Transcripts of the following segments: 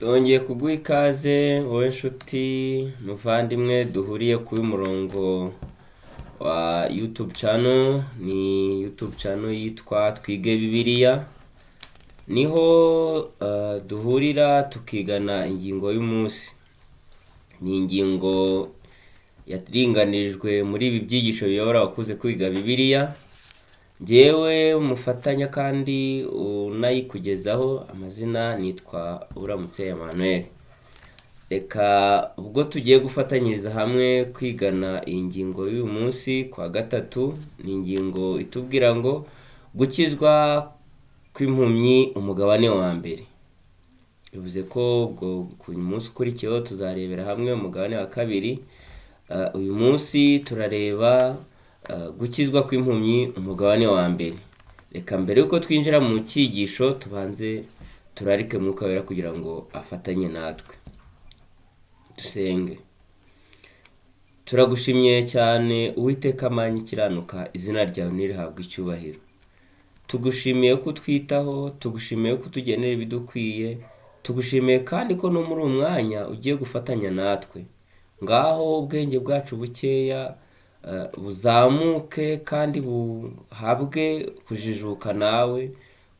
Twongeye kuguha ikaze wowe nshuti muvandimwe duhuriye kuri uyu murongo wa YouTube channel. Ni YouTube channel yitwa Twige Bibiliya, niho duhurira tukigana ingingo y'umunsi. Ni ingingo yaringanirijwe muri ibi byigisho biyobora abakuze kwiga Bibiliya. Njyewe umufatanya kandi unayikugezaho, amazina nitwa Uramutse Emmanuel. Reka ubwo tugiye gufatanyiriza hamwe kwigana iyi ngingo y'uyu munsi kwa gatatu, ni ingingo itubwira ngo gukizwa kw'impumyi umugabane wa mbere. Bivuze ko ubwo ku munsi ukurikiyeho tuzarebera hamwe umugabane wa kabiri. Uyu munsi turareba gukizwa kw'impumyi umugabane wa mbere. Reka mbere yuko twinjira mu cyigisho tubanze turarike Mwuka Wera kugira ngo afatanye natwe. Dusenge. Turagushimiye cyane Uwiteka Mana ikiranuka, izina ryawe nirihabwe icyubahiro. Tugushimiye ko utwitaho, tugushimiye ko utugenera ibidukwiye, tugushimiye kandi ko no muri uyu mwanya ugiye gufatanya natwe. Ngaho ubwenge bwacu bukeya buzamuke kandi buhabwe kujijuka nawe,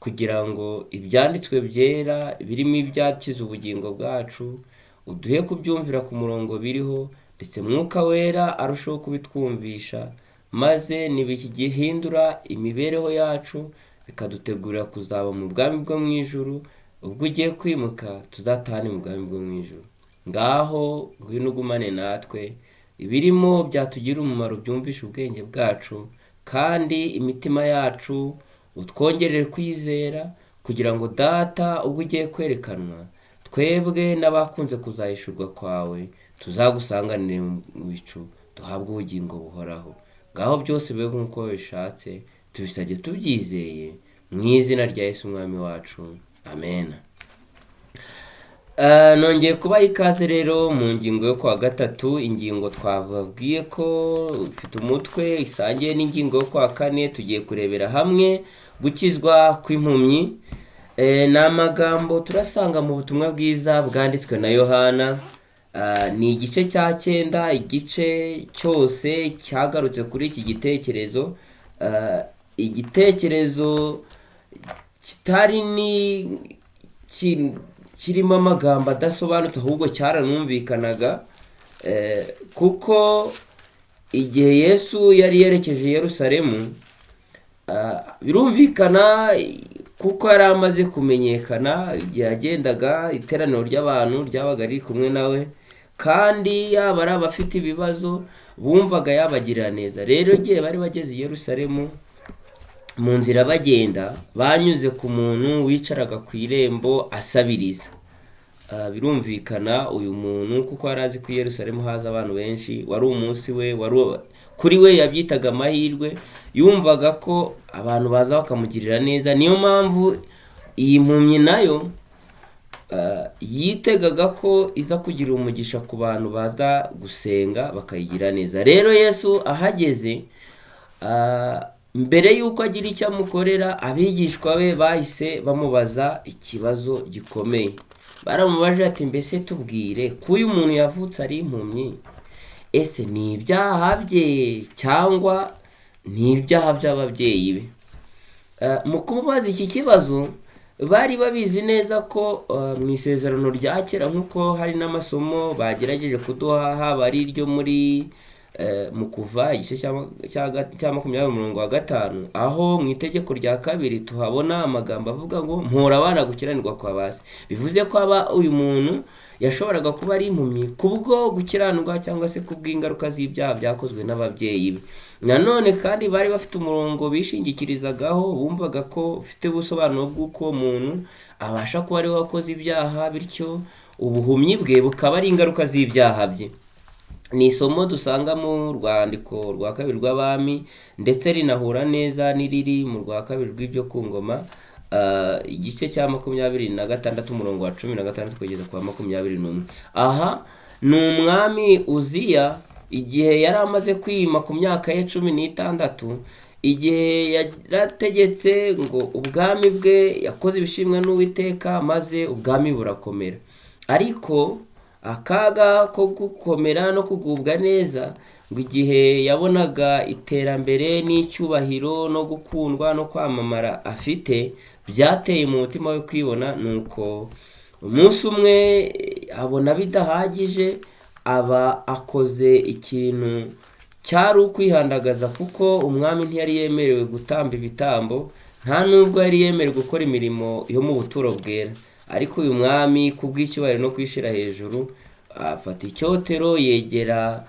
kugira ngo ibyanditswe byera birimo ibyakiza ubugingo bwacu uduhe kubyumvira ku murongo biriho, ndetse Mwuka Wera arusheho kubitwumvisha, maze nibigihindura imibereho yacu bikadutegurira kuzaba mu bwami bwo mu ijuru. Ubwo ugiye kwimuka tuzatahane mu bwami bwo mu ijuru. Ngaho ngwino ugumane natwe, ibirimo byatugirira umumaro byumvishe ubwenge bwacu, kandi imitima yacu utwongerere kwizera, kugira ngo Data ubwo ugiye kwerekanwa twebwe n'abakunze kuzahishurwa kwawe tuzagusanganire mu bicu, duhabwe ubugingo buhoraho. Ngaho byose bibe nk'uko bishatse, tubisabye tubyizeye mu izina rya Yesu Umwami wacu, amen. Nongeye kubaha ikaze rero mu ngingo yo kuwa gatatu, ingingo twababwiye ko ifite umutwe isangiye n'ingingo yo kuwa kane. Tugiye kurebera hamwe gukizwa kw'impumyi. Ni amagambo turasanga mu butumwa bwiza bwanditswe na Yohana. Ni igice cya 9, igice cyose cyagarutse kuri iki gitekerezo, igitekerezo kitari ni kirimo amagambo adasobanutse, ahubwo cyaranumvikanaga, kuko igihe Yesu yari yerekeje i Yerusalemu, birumvikana kuko yari amaze kumenyekana, igihe yagendaga iteraniro ry'abantu ryabaga riri kumwe nawe, kandi yaba ari abafite ibibazo bumvaga yabagirira neza. Rero igihe bari bageze i Yerusalemu, mu nzira bagenda banyuze ku muntu wicaraga ku irembo asabiriza. Birumvikana uyu muntu kuko yari azi ko i Yerusalemu haza abantu benshi, wari umunsi we, wari kuri we yabyitaga amahirwe, yumvaga ko abantu baza bakamugirira neza. Niyo mpamvu iyi mpumyi nayo yitegaga ko iza kugira umugisha ku bantu baza gusenga bakayigira neza. Rero Yesu ahageze, mbere y'uko agira icyo amukorera, abigishwa be bahise bamubaza ikibazo gikomeye. Baramubajije ati mbese tubwire, ko uyu muntu yavutse ari impumyi, ese ni ibyaha bye cyangwa ni ibyaha by'ababyeyi be? Mu kumubaza iki kibazo bari babizi neza ko mu isezerano rya kera, nk'uko hari n'amasomo bagerageje kuduha, haba ari iryo muri mu Kuva igice cya 20 umurongo wa 5, aho mu itegeko rya kabiri tuhabona amagambo avuga ngo mpora abana gukiranirwa kwa base. Bivuze ko aba uyu muntu yashoboraga kuba ari impumyi kubwo gukiranirwa cyangwa se kubw'ingaruka z'ibyaha byakozwe n'ababyeyi be. Nanone kandi bari bafite umurongo bishingikirizagaho, bumvaga ko ufite ubusobanuro bw'uko uwo muntu abasha kuba ariwe wakoze ibyaha, bityo ubuhumyi bwe bukaba ari ingaruka z'ibyaha bye. Ni isomo dusanga mu rwandiko rwa kabiri rw'Abami, ndetse rinahura neza n'iriri mu rwa kabiri rw'ibyo ku ngoma, igice cya 26 umurongo wa 16 kugeza ku wa 21. Aha ni umwami Uziya, igihe yari amaze kwima ku myaka ye 16, igihe yarategetse ngo ubwami bwe yakoze ibishimwa n'Uwiteka, maze ubwami burakomera. Ariko akaga ko gukomera no kugubwa neza, ngo igihe yabonaga iterambere n'icyubahiro no gukundwa no kwamamara afite, byateye mu mutima we kwibona. Nuko umunsi umwe abona bidahagije, aba akoze ikintu cyari ukwihandagaza, kuko umwami ntiyari yemerewe gutamba ibitambo, nta nubwo yari yemerewe gukora imirimo yo mu buturo bwera. Ariko uyu mwami kubw'icyubahiro no kwishyira hejuru, afata icyotero yegera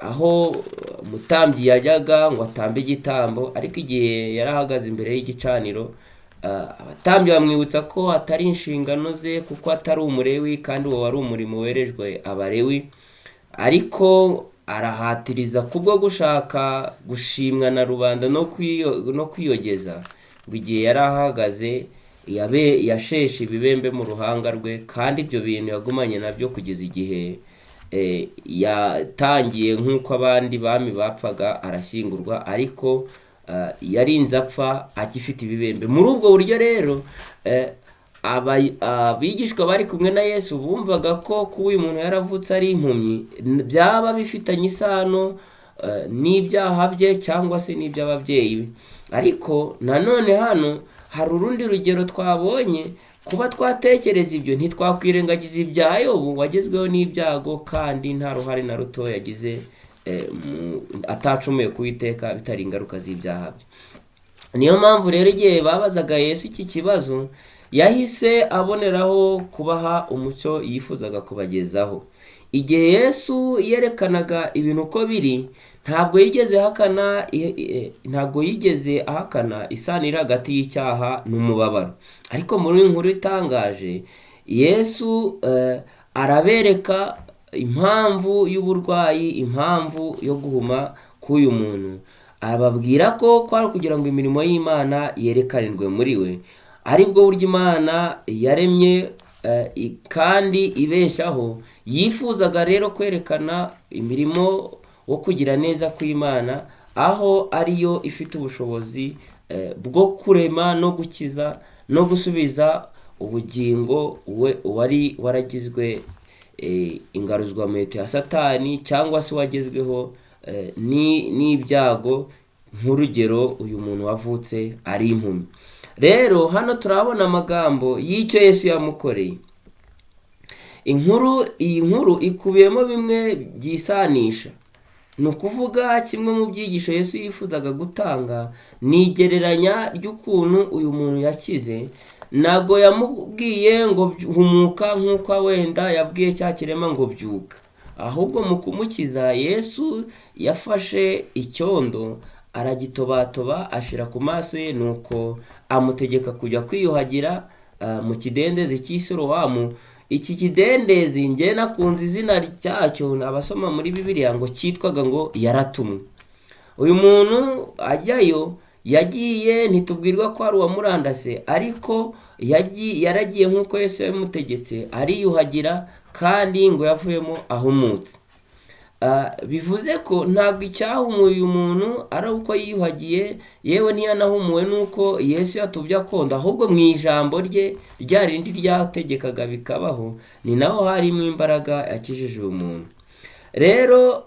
aho umutambyi yajyaga ngo atambe igitambo. Ariko igihe yari ahagaze imbere y'igicaniro, abatambyi bamwibutsa ko atari inshingano ze kuko atari umurewi, kandi uwo wari umurimo werejwe abarewi. Ariko arahatiriza kubwo gushaka gushimwa na rubanda no kwiyogeza, ngo igihe yari ahagaze yasheshe ibibembe mu ruhanga rwe, kandi ibyo bintu yagumanye nabyo kugeza igihe yatangiye nk'uko abandi bami bapfaga, arashyingurwa. Ariko yarinze apfa agifite ibibembe. Muri ubwo buryo rero, abigishwa bari kumwe na Yesu bumvaga ko kuba uyu muntu yaravutse ari impumyi byaba bifitanye isano n'ibyaha bye cyangwa se n'iby'ababyeyi be. Ariko nanone hano hari urundi rugero twabonye. Kuba twatekereza ibyo, ntitwakwirengagiza ibya Yobu wagezweho n'ibyago kandi nta ruhare na ruto yagize, atacumuye ku Uwiteka, bitari ingaruka z'ibyaha bye. Niyo mpamvu rero igihe babazaga Yesu iki kibazo, yahise aboneraho kubaha umucyo yifuzaga kubagezaho. Igihe Yesu yerekanaga ibintu uko biri, ntabwo yigeze ahakana isano iri hagati y'icyaha n'umubabaro. Ariko muri iyi nkuru itangaje, Yesu arabereka impamvu y'uburwayi, impamvu yo guhuma k'uyu muntu. Ababwira ko kwari kugira ngo imirimo y'Imana yerekanirwe muri we, aribwo buryo Imana yaremye kandi ibeshaho. Yifuzaga rero kwerekana imirimo wo kugira neza kw'Imana, aho ariyo ifite ubushobozi bwo kurema no gukiza no gusubiza ubugingo we wari waragizwe ingaruzwamuheto ya Satani, cyangwa se wagezweho n'ibyago, nk'urugero uyu muntu wavutse ari impumyi. Rero hano turabona amagambo y'icyo Yesu yamukoreye. Inkuru iyi nkuru ikubiyemo bimwe byisanisha, ni ukuvuga kimwe mu byigisho Yesu yifuzaga gutanga ni igereranya ry'ukuntu uyu muntu yakize. Ntabwo yamubwiye ngo humuka nk'uko wenda yabwiye cya kirema ngo byuka, ahubwo mu kumukiza Yesu yafashe icyondo aragitobatoba ashyira ku maso ye, nuko amutegeka kujya kwiyuhagira mu kidendezi cy'i Silowamu. Iki kidendezi njye nakunze izina ryacyo, abasoma muri Bibiliya ngo cyitwaga ngo yaratumwe. Uyu muntu ajyayo yagiye, ntitubwirwa ko ari uwamurandase, ariko yaragiye nk'uko Yesu yabimutegetse, ariyuhagira, kandi ngo yavuyemo ahumutse. Bivuze ko ntabwo icyahumuye uyu muntu ari uko yiyuhagiye, yewe ntiyanahumuwe n'uko Yesu yatubye akonda, ahubwo mu ijambo rye rya rindi ryategekaga bikabaho, ni naho harimo imbaraga yakijije uyu muntu. Rero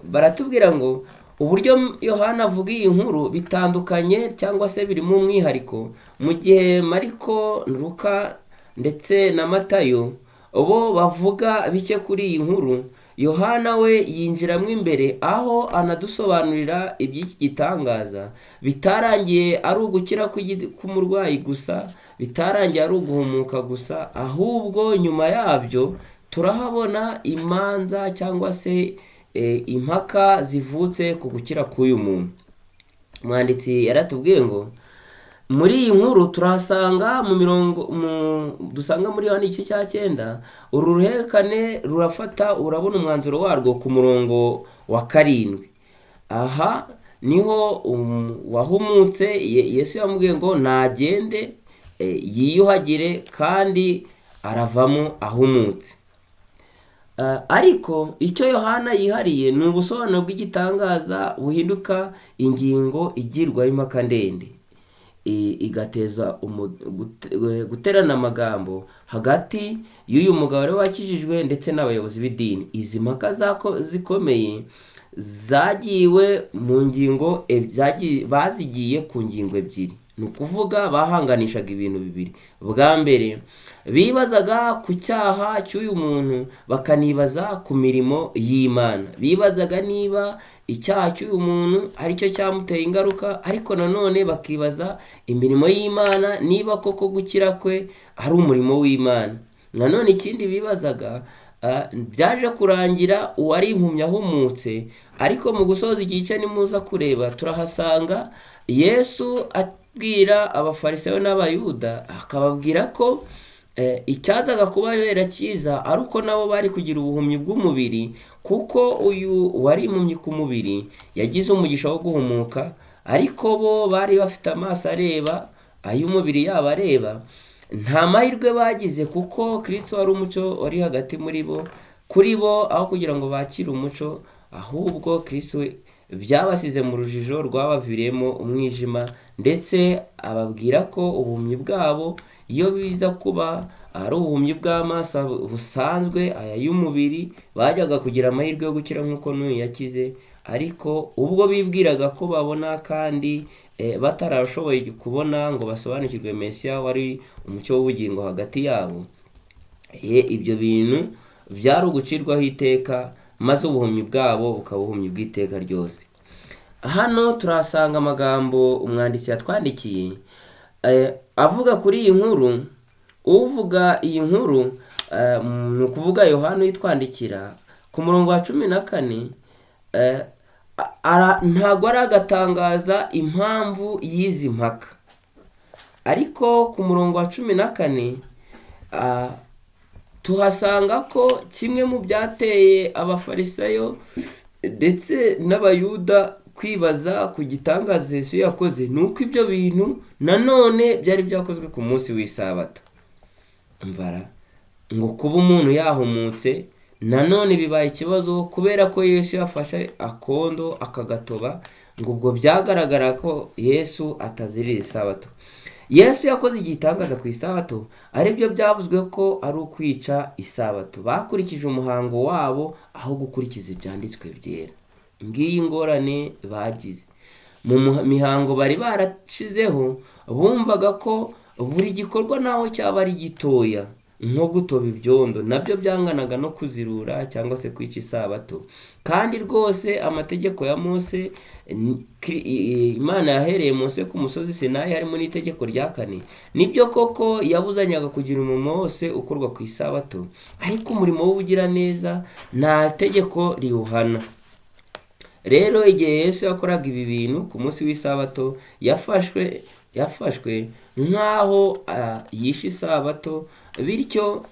baratubwira ngo uburyo Yohana avuga iyi nkuru bitandukanye cyangwa se birimo umwihariko, mu gihe Mariko, Luka ndetse na Matayo bo bavuga bike kuri iyi nkuru, Yohana we yinjiramo imbere aho anadusobanurira iby'iki gitangaza bitarangiye ari ugukira k'umurwayi gusa, bitarangiye ari uguhumuka gusa, ahubwo nyuma yabyo turahabona imanza cyangwa se impaka zivutse ku gukira k'uyu muntu. Umwanditsi yaratubwiye ngo muri iyi nkuru turahasanga mu mirongo dusanga muri Yohana igice cya 9, uru ruhererekane rurafata, urabona umwanzuro warwo ku murongo wa 7. Aha niho wahumutse Yesu yamubwiye ngo nagende yiyuhagire, kandi aravamo ahumutse. Ariko icyo Yohana yihariye ni ubusobanuro bw'igitangaza buhinduka ingingo igirwaho impaka ndende. igateza guterana amagambo hagati y'uyu mugabo wari wakijijwe ndetse n'abayobozi b'idini. Izi mpaka zikomeye zagiwe mu ngingo bazigiye ku ngingo ebyiri, ni ukuvuga bahanganishaga ibintu bibiri. Bwa mbere bibazaga ku cyaha cy'uyu muntu, bakanibaza ku mirimo y'Imana. Bibazaga niba icyaha cy'uyu muntu aricyo cyamuteye ingaruka, ariko nanone bakibaza imirimo y'Imana niba koko gukira kwe ari umurimo w'Imana. Nanone ikindi bibazaga, byaje kurangira uwari impumyi ahumutse, ariko mu gusoza igice nimuza kureba turahasanga Yesu abwira abafarisayo n'abayuda, akababwira ko icyazaga kubabera cyiza ari uko nabo bari kugira ubuhumyi bw'umubiri, kuko uyu wari impumyi ku mubiri yagize umugisha wo guhumuka, ariko bo bari bafite amaso areba, ay'umubiri yabo areba, nta mahirwe bagize kuko Kristo wari umucyo wari hagati muri bo. Kuri bo aho kugira ngo bakire umucyo, ahubwo Kristo byabasize mu rujijo rwabaviriyemo umwijima, ndetse ababwira ko ubuhumyi bwabo iyo biza kuba ari ubuhumyi bw'amaso busanzwe, aya y'umubiri, bajyaga kugira amahirwe yo gukira nk'uko n'uyu yakize, ariko ubwo bibwiraga ko babona kandi batarashoboye kubona ngo basobanukirwe Mesiya wari umucyo w'ubugingo hagati yabo, ibyo bintu byari ugucirwaho iteka, maze ubuhumyi bwabo bukaba ubuhumyi bw'iteka ryose. Hano turahasanga amagambo umwanditsi yatwandikiye avuga kuri iyi nkuru. Uvuga iyi nkuru ni ukuvuga Yohana uyitwandikira ku murongo wa 14, ntabwo aragatangaza impamvu y'izi mpaka, ariko ku murongo wa 14 tuhasanga ko kimwe mu byateye abafarisayo ndetse n'abayuda kwibaza ku gitangaza Yesu yakoze ni uko ibyo bintu nanone byari byakozwe ku munsi w'isabato. Mvara ngo kuba umuntu yahumutse nanone bibaye ikibazo kubera ko Yesu yafashe akondo akagatoba, ngo ubwo byagaragara ko Yesu atazirira isabato. Yesu yakoze igitangaza ku isabato, aribyo byavuzwe ko ari ukwica isabato. Bakurikije umuhango wabo aho gukurikiza ibyanditswe byera. Ngiyi ingorane bagize mu mihango bari barashizeho, bumvaga ko buri gikorwa naho cyaba ari gitoya nko gutoba ibyondo nabyo byanganaga no kuzirura cyangwa se kwica isabato. Kandi rwose amategeko ya Mose, Imana yahereye Mose ku musozi Sinayi harimo n'itegeko rya 4, nibyo koko yabuzanyaga kugira umurimo wose ukorwa ku isabato, ariko umurimo w'ubugiraneza nta tegeko riwuhana. Rero igihe Yesu yakoraga ibi bintu ku munsi w'isabato, yafashwe nk'aho yishe isabato, bityo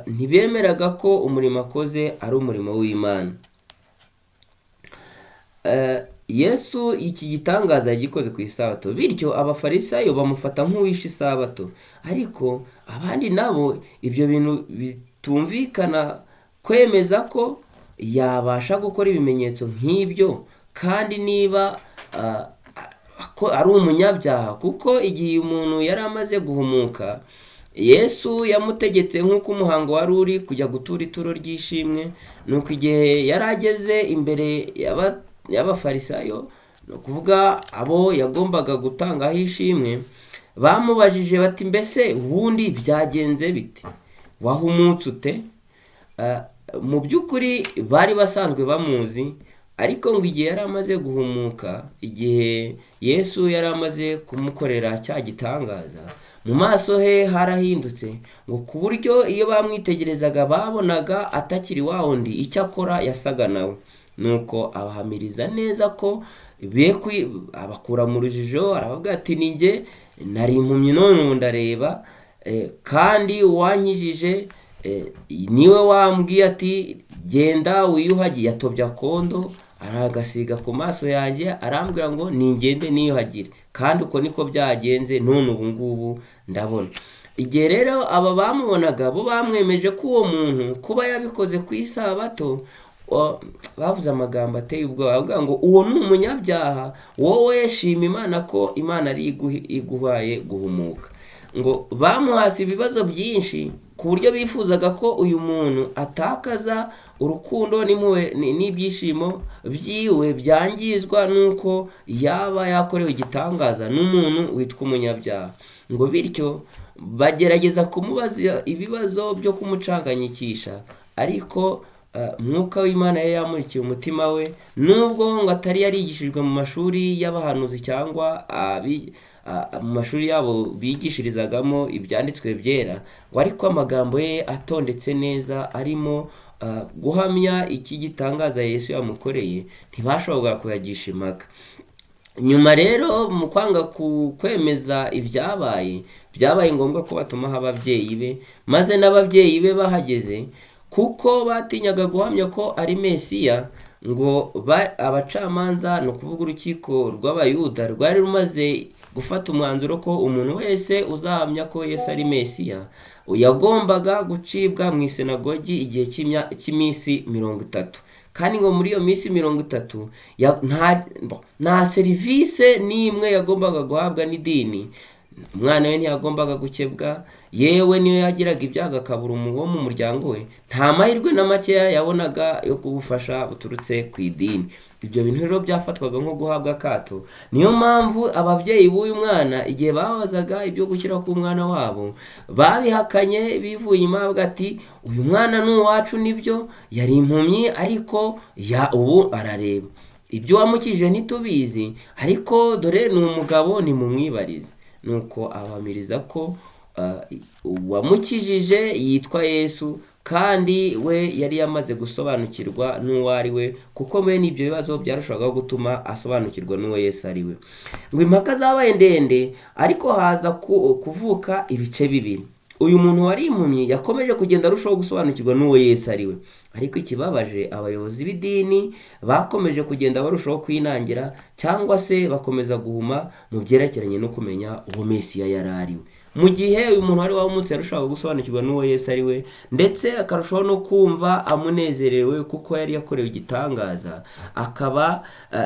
ntibemeraga ko umurimo akoze ari umurimo w'Imana. Yesu iki gitangaza yagikoze ku isabato, bityo abafarisayo bamufata nk'uwishe isabato, ariko abandi nabo ibyo bintu bitumvikana kwemeza ko yabasha gukora ibimenyetso nk'ibyo, kandi niba ko ari umunyabyaha, kuko igihe umuntu yari amaze guhumuka, Yesu yamutegetse nk'uko umuhango wari uri kujya gutura ituro ry'ishimwe. Nuko igihe yari ageze imbere y'abafarisayo, ni ukuvuga abo yagombaga gutangaho ishimwe, bamubajije bati mbese ubundi byagenze bite, wahumutse ute? Mu by'ukuri bari basanzwe bamuzi, ariko ngo igihe yari amaze guhumuka, igihe Yesu yari amaze kumukorera cya gitangaza, mu maso he harahindutse, ngo ku buryo iyo bamwitegerezaga babonaga atakiri wa wundi, icyo akora yasaga nawe. Nuko abahamiriza neza ko abakura mu rujijo, aravuga ati ni njye nari impumyi none ubu ndareba, kandi uwankijije niwe wambwiye ati genda wiyuhagire. Yatobye akondo aragasiga ku maso yanjye, arambwira ngo ningende niyuhagire, kandi uko niko byagenze, none ubu ngubu ndabona. Igihe rero aba bamubonaga bo bamwemeje ko uwo muntu kuba yabikoze ku isabato, Bavuze amagambo ateye ubwoba, bavuga ngo uwo ni umunyabyaha, wowe shima Imana ko Imana ari iguhaye guhumuka. Ngo bamuhase ibibazo byinshi ku buryo bifuzaga ko uyu muntu atakaza urukundo n'impuhwe n'ibyishimo byiwe byangizwa n'uko yaba yakorewe igitangaza n'umuntu witwa umunyabyaha. Ngo bityo bagerageza kumubaza ibibazo byo kumucanganyikisha, ariko Mwuka w'Imana yari yamurikiye umutima we, nubwo ngo atari yarigishijwe mu mashuri y'abahanuzi cyangwa mu mashuri yabo bigishirizagamo ibyanditswe byera, ngo ariko amagambo ye atondetse neza arimo guhamya iki gitangaza Yesu yamukoreye, ntibashoboraga kuyagisha impaka. Nyuma rero mu kwanga kwemeza ibyabaye, byabaye ngombwa ko batumaho ababyeyi be, maze n'ababyeyi be bahageze, kuko batinyaga guhamya ko ari Mesiya, ngo abacamanza, ni ukuvuga urukiko rw'Abayuda rwari rumaze gufata umwanzuro ko umuntu wese uzahamya ko Yesu ari Mesiya yagombaga gucibwa mu isinagogi igihe cy'iminsi 30. Kandi ngo muri iyo minsi 30 nta serivisi n'imwe yagombaga guhabwa n'idini. Umwana we ntiyagombaga gukebwa, yewe niyo yagiraga ibyago akabura uwo mu muryango we, nta mahirwe na makeya yabonaga yo kubufasha buturutse ku idini. Ibyo bintu rero byafatwaga nko guhabwa akato. Niyo mpamvu ababyeyi b'uyu mwana igihe babazaga ibyo gukira k'umwana wabo, babihakanye bivuye inyuma, bavuga ati uyu mwana ni uwacu, nibyo yari impumyi ariko ubu arareba, ibyo wamukijije ntitubizi, ariko dore ni umugabo nimumwibarize. Nuko abamiriza ko uwamukijije yitwa Yesu, kandi we yari yamaze gusobanukirwa n'uwo ari we, kuko bene ibyo bibazo byarushagaho gutuma asobanukirwa n'uwo Yesu ari we. Ngo impaka zabaye ndende, ariko haza kuvuka ibice bibiri. Uyu muntu wari impumyi yakomeje kugenda arushaho gusobanukirwa n'uwo Yesu ari we, ariko ikibabaje abayobozi b'idini bakomeje kugenda barushaho kwinangira, cyangwa se bakomeza guhuma mu byerekeranye no kumenya uwo Mesiya yari ari we. Mu gihe uyu muntu wari wahumutse yarushaho gusobanukirwa n'uwo Yesu ari we, ndetse akarushaho no kumva amunezerewe kuko yari yakorewe igitangaza, akaba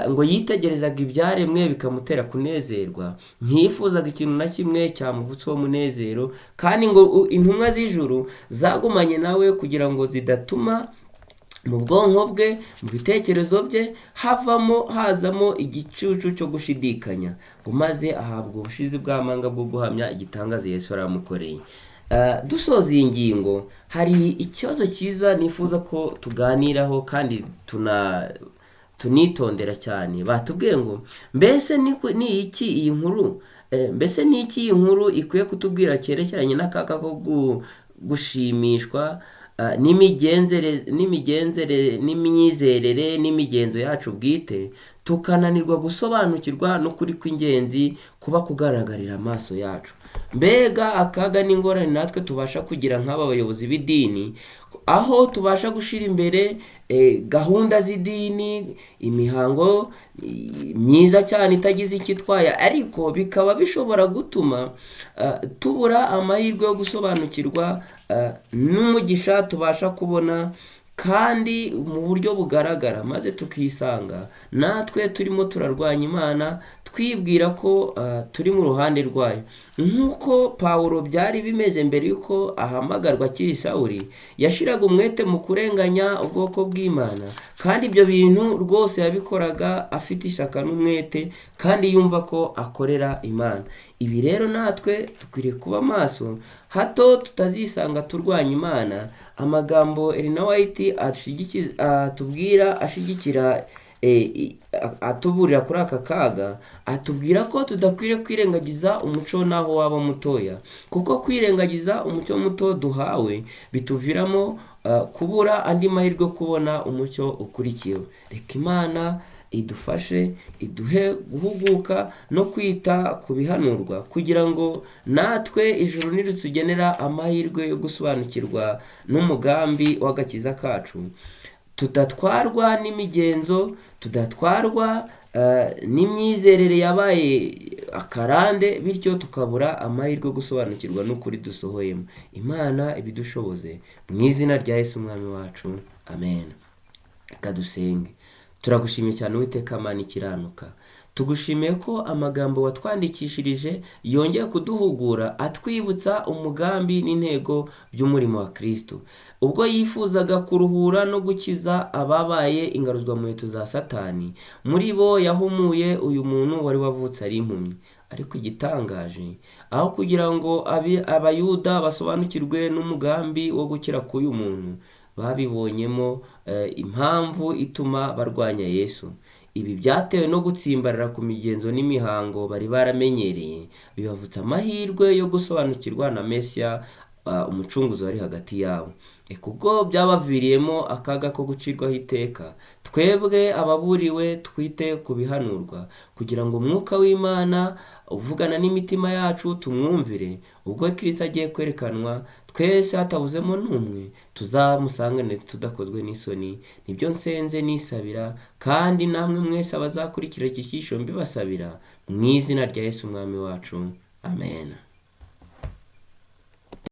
ngo yitegerezaga ibyaremwe bikamutera kunezerwa, ntiyifuzaga ikintu na kimwe cyamuvutsa uwo munezero. Kandi ngo intumwa z'ijuru zagumanye nawe kugira ngo zidatuma mu bwonko bwe, mu bitekerezo bye havamo hazamo igicucu cyo gushidikanya, ngo maze ahabwa ubushizi bw'amanga bwo guhamya igitangaza Yesu yaramukoreye. Dusoza iyi ngingo, hari ikibazo cyiza nifuza ko tuganiraho kandi tunitondera cyane. Batubwiye ngo mbese ni iki iyi nkuru, mbese ni iki iyi nkuru ikwiye kutubwira cyerekeranye n'akaga ko gushimishwa n'imigenzere n'imyizerere n'imigenzo yacu bwite, tukananirwa gusobanukirwa n'ukuri kw'ingenzi kuba kugaragarira amaso yacu. Mbega akaga n'ingorane natwe tubasha kugira nk'aba bayobozi b'idini, aho tubasha gushyira imbere gahunda z'idini, imihango myiza cyane itagize icyo itwaye, ariko bikaba bishobora gutuma tubura amahirwe yo gusobanukirwa n'umugisha tubasha kubona kandi mu buryo bugaragara, maze tukisanga natwe turimo turarwanya Imana, twibwira ko turi mu ruhande rwayo. Nk'uko Pawulo byari bimeze mbere y'uko ahamagarwa akiri Sawuli, yashiraga umwete mu kurenganya ubwoko bw'Imana, kandi ibyo bintu rwose yabikoraga afite ishyaka n'umwete, kandi yumva ko akorera Imana. Ibi rero natwe dukwiriye kuba maso hato tutazisanga turwanya Imana. Amagambo Elena White atubwira ashigikira atuburira kuri aka kaga, atubwira ko tudakwiriye kwirengagiza umuco naho waba mutoya, kuko kwirengagiza umucyo muto duhawe bituviramo kubura andi mahirwe yo kubona umucyo ukurikiyeho. Reka Imana idufashe, iduhe guhuguka no kwita ku bihanurwa, kugira ngo natwe ijuru niritugenera amahirwe yo gusobanukirwa n'umugambi w'agakiza kacu, tudatwarwa n'imigenzo, tudatwarwa n'imyizerere yabaye akarande, bityo tukabura amahirwe yo gusobanukirwa n'ukuri dusohoyemo. Imana ibidushoboze mu izina rya Yesu umwami wacu, amen. Reka dusenge. Turagushimiye cyane, Uwiteka Mana ikiranuka. Tugushimiye ko amagambo watwandikishirije yongeye kuduhugura, atwibutsa umugambi n'intego by'umurimo wa Kristo. Ubwo yifuzaga kuruhura no gukiza ababaye ingaruzwamuheto za Satani, muri bo yahumuye uyu muntu wari wavutse ari impumyi. Ariko igitangaje, aho kugira ngo Abayuda basobanukirwe n'umugambi wo gukira k'uyu muntu, babibonyemo impamvu ituma barwanya Yesu. Ibi byatewe no gutsimbarara ku migenzo n'imihango bari baramenyereye, bibavutsa amahirwe yo gusobanukirwa na Mesiya, umucunguzi wari hagati yabo. Kubwo byabaviriyemo akaga ko gucirwaho iteka. Twebwe ababuriwe twite ku bihanurwa, kugira ngo umwuka w'Imana uvugana n'imitima yacu tumwumvire. Ubwo Kristo agiye kwerekanwa, twese hatabuzemo n'umwe tuzamusangane tudakozwe n'isoni. Nibyo nsenze nisabira, kandi namwe mwese abazakurikira iki cyigisho mbibasabira, mu izina rya Yesu Umwami wacu, amen.